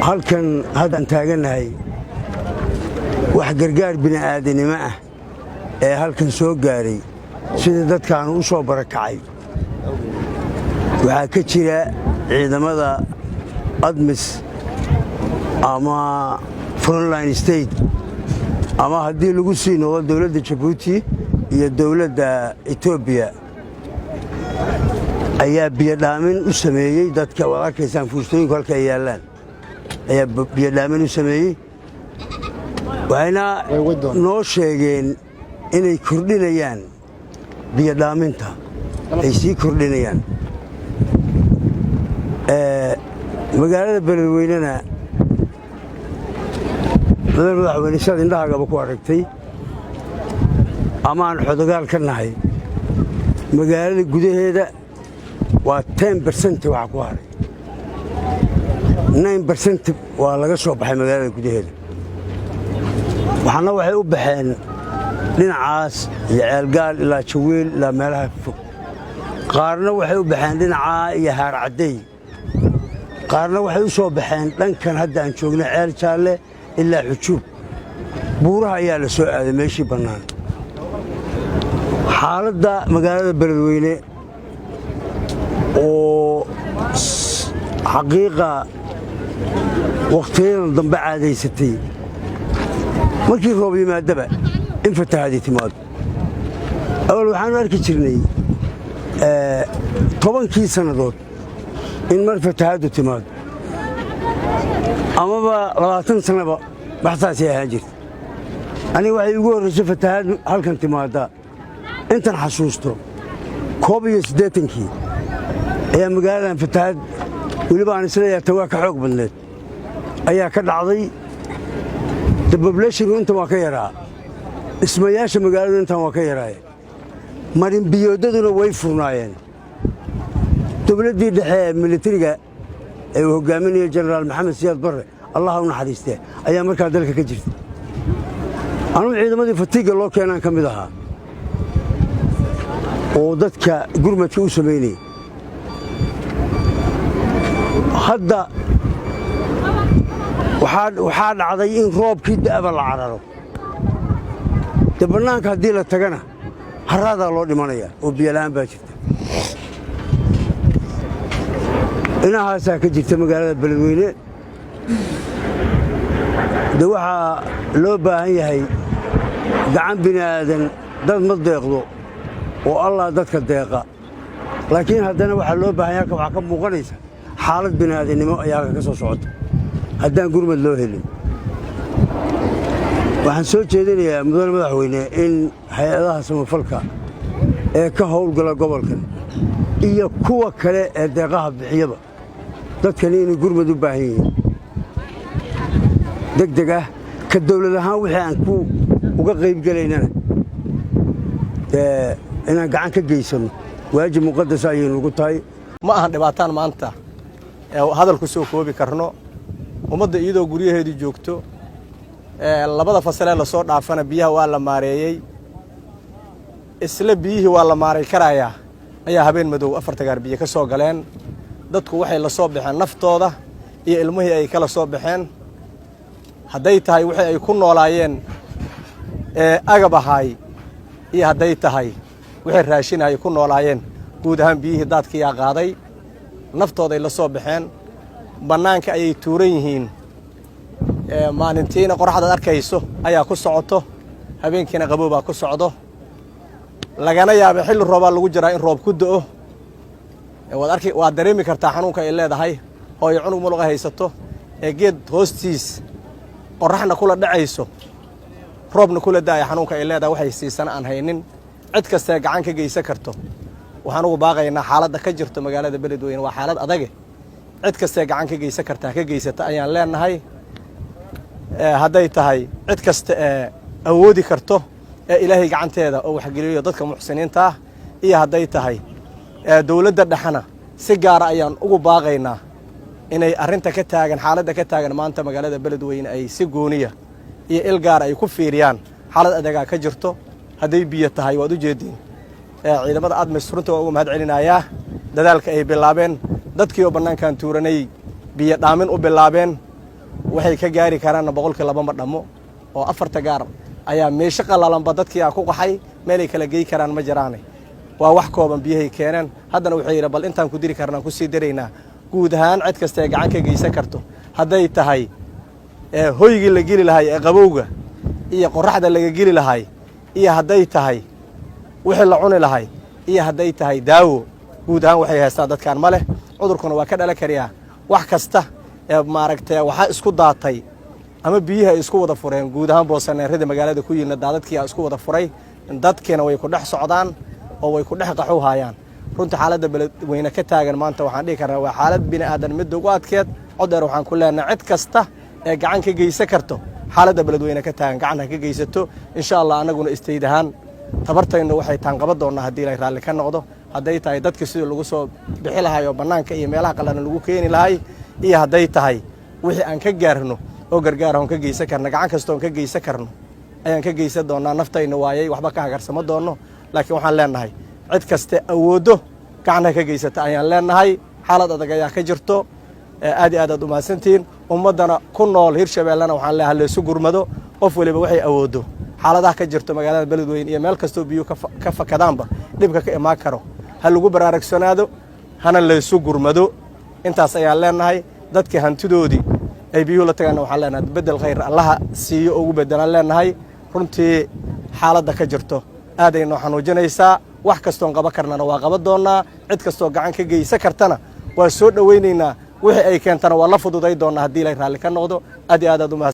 Halkan haddaan taagannahay, wax gargaar bini'aadanimo ah ee halkan soo gaaray sida dadkaanu u soo barakacay waxaa ka jira ciidamada ATMIS ama Frontline State, ama haddii lagu sii noqdo dowladda Jabuuti iyo dowladda Etoobiya ayaa biyodhaamin u sameeyey dadka. Waad arkaysaan fuustooyinku halka ay yaallaan, ayaa biyodhaamin u sameeyey. Waxayna noo sheegeen inay kordhinayaan biyodhaaminta, ay sii kordhinayaan. Magaalada Beledweynena, mudan madaxweyne, siaad indhahaagaba ku aragtay ama aan xodogaal ka nahay, magaalada gudaheeda waa 10% waxa ku haray, 9% waa laga soo baxay magaalada gudaheeda. Waxaana waxay u baxeen dhinacaas iyo Ceelgaal ilaa Jawiil ilaa meelaha fog. Qaarna waxay u baxeen dhinacaa iyo Haarcaddey. Qaarna waxay u soo baxeen dhankan hadda aan joogno, Ceel Jaalle ilaa Xujuub. Buuraha ayaa la soo aaday meeshii bannaan. Xaaladda magaalada Beledweyne oo xaqiiqa wakhtiyadan dambe caadaysatay markii roob yimaadaba in fatahaadii timaado. Awal waxaanu arki jirnay 10kii sannadood in mar fatahaaddu timaado, amaba 20 sannaba baxsaasay ahaan jirta. Aniga waxay igu horrayso fatahaad halkan timaadda intan xasuusto 81kii ayaa magaaladan fatahaad, weliba aan isleeyahay ta waa ka xoog badneed, ayaa ka dhacday. The populationku intan waa ka yaraa, dhismayaasha magaaladu intan waa ka yaraaye, marinbiyoodaduna way furnaayeen. Dowladdii dhexe ee militariga ee uu hogaaminaya Jenaraal Maxamed Siyaad Barre, Allah u naxariistee, ayaa markaa dalka ka jirta. Anugu ciidamadii fatiigga loo keenaan ka mid ahaa oo dadka gurmadka u samaynayay. Hadda waxaa dhacday in roobkii da'aba la cararo. Dee bannaanka haddii la tagana haraadaa loo dhimanaya oo biyola'aan baa jirta. Dhinacaasaa ka jirta magaalada Beledweyne. De waxaa loo baahan yahay gacan bini aadan. Dad ma deeqdo oo Allah dadka deeqa, laakiin haddana waxaa loo baahan yahay, halka waxaa ka muuqanaysa xaalad bini aadannimo ayaa halka ka soo socota haddaan gurmad loo helin. Waxaan soo jeedinayaa, mudane madaxweyne, in hay-adaha samafalka ee ka howlgala gobolkan iyo kuwa kale ee deeqaha bixiyaba dadkani inay gurmad u baahan yihiin deg deg ah. Ka dawlad ahaan wixii aan ku uga qayb gelaynana dee inaan gacan ka geysanno waajib muqadas ayay nugu tahay. Ma ahan dhibaataan maanta hadal ku soo koobi karno. Ummadda iyadoo guryaheedii joogto, labada fasalee lasoo dhaafana biyaha waa la maareeyey, isla biyihii waa la maaray karayaa, ayaa habeen madow afarta gaar biyo ka soo galeen. Dadku waxay la soo baxeen naftooda iyo ilmihii ay kala soo baxeen, hadday tahay wixii ay ku noolaayeen ee agab ahaay iyo hadday tahay wixii raashin ay ku noolaayeen. Guud ahaan biyihii daadkiyaa qaaday, naftooday la soo baxeen, bannaanka ayay tuuran yihiin. Maalintiina qoraxdaad arkayso ayaa ku socoto, habeenkiina qaboobaa ku socdo. Lagana yaaba xilli roobaa lagu jiraa in roob ku da'o. Waad arki, waad dareemi kartaa xanuunka ay leedahay hooyo cunug muluqa haysato ee geed hoostiis qorraxna kula dhacayso, roobna kula da'aya, xanuunka ay leedahay. Waxay siisana aan haynin. Cid kastee gacan ka geysan karto waxaan ugu baaqaynaa. Xaaladda ka jirto magaalada Beledweyne waa xaalad adage. Cid kastee gacan ka geysan kartaa ka geysata ayaan leenahay. Hadday tahay cid kasta ee awoodi karto ee Ilaahay gacanteeda oo waxgeliyo dadka muxsiniinta ah, iyo hadday tahay dowladda dhexena, si gaara ayaan ugu baaqaynaa inay arrinta ka taagan, xaaladda ka taagan maanta magaalada Beledweyne ay si gooniya iyo il gaara ay ku fiiriyaan. Xaalad adagaa ka jirto. Hadday biyo tahay, waad u jeediin. Ciidamada ATMIS runta waa uga mahad celinayaa dadaalka ay bilaabeen. Dadkii oo bannaankan tuuranay biyo dhaamin u bilaabeen. Waxay ka gaari karaanna 2% ma dhammo, oo afarta gaar ayaa meesho qallalanba dadkii aa ku qaxay, meelay kala gey karaan ma jiraane. Waa wax kooban biyahay keeneen. Haddana waxay yidhi, bal intaan ku diri karnaan kusii diraynaa. Guud ahaan cid kasta ee gacan ka geysan karto, hadday tahay hoygii la geli lahay ee qabowga iyo qorraxda laga geli lahay, iyo hadday tahay wixii la cuni lahay, iyo hadday tahay daawo, guud ahaan waxay haystaan dadkaan ma leh. Cudurkuna waa ka dhalan kariyaa wax kasta ee maaragtay. Waxaa isku daatay ama biyihi ay isku wada fureen guud ahaan boosaneerada magaalada ku yilna. Daadadkii isku wada furay, dadkiina way ku dhex socdaan oo way ku dhex qaxu haayaan. Runtii xaaladda Beledweyne ka taagan maanta waxaan dhihi karnaa waa xaalad bini aadan midda ugu adkeed. Cod dheer waxaan ku leenahay, cid kasta ee gacan ka geysan karto xaaladda Beledweyne ka taagan, gacan ha ka geysato, insha Allah. Annaguna state ahaan tabartaynu waxay taan qaban doonnaa haddii ilay raalli ka noqdo, hadday tahay dadka sidii lagu soo bixi lahay oo bannaanka iyo meelaha qallalan lagu keeni lahay, iyo hadday tahay wixii aan ka gaarno oo gargaar oon ka geysan karno, gacan kasta oon ka geysan karno ayaan ka geysan doonnaa. Naftayna waayay, waxba ka hagarsamo doonno, laakiin waxaan leenahay cid kaste awooddo gacan ha ka geysata ayaan leenahay. Xaalad adag ayaa ka jirto. Aad iyo aad aad umahadsantihiin. Ummaddana ku nool Hirshabeellena waxaan leeyahay laysu gurmado, qof waliba waxay awooddo. Xaaladaha ka jirto magaalada Beledweyne iyo meel kastoo biyuhu ka fakadaanba, dhibka ka imaan karo ha lagu baraarugsanaado, hana laysu gurmado. Intaas ayaan leenahay. Dadkii hantidoodii ay biyuhu la tagaanna waxaan leenahay bedel khayr Allaha siiyo, ugu bedelaan leenahay. Runtii xaaladda ka jirto aaday noo xanuujinaysaa. Wax kastoon qaban karnana waa qaban doonnaa. Cid kastoo gacan ka geysan kartana waa soo dhowaynaynaa. Wixii ay keentana waa la fududay doonnaa haddii ilay raalli ka noqdo. Aad iyo aad aad umahadsan.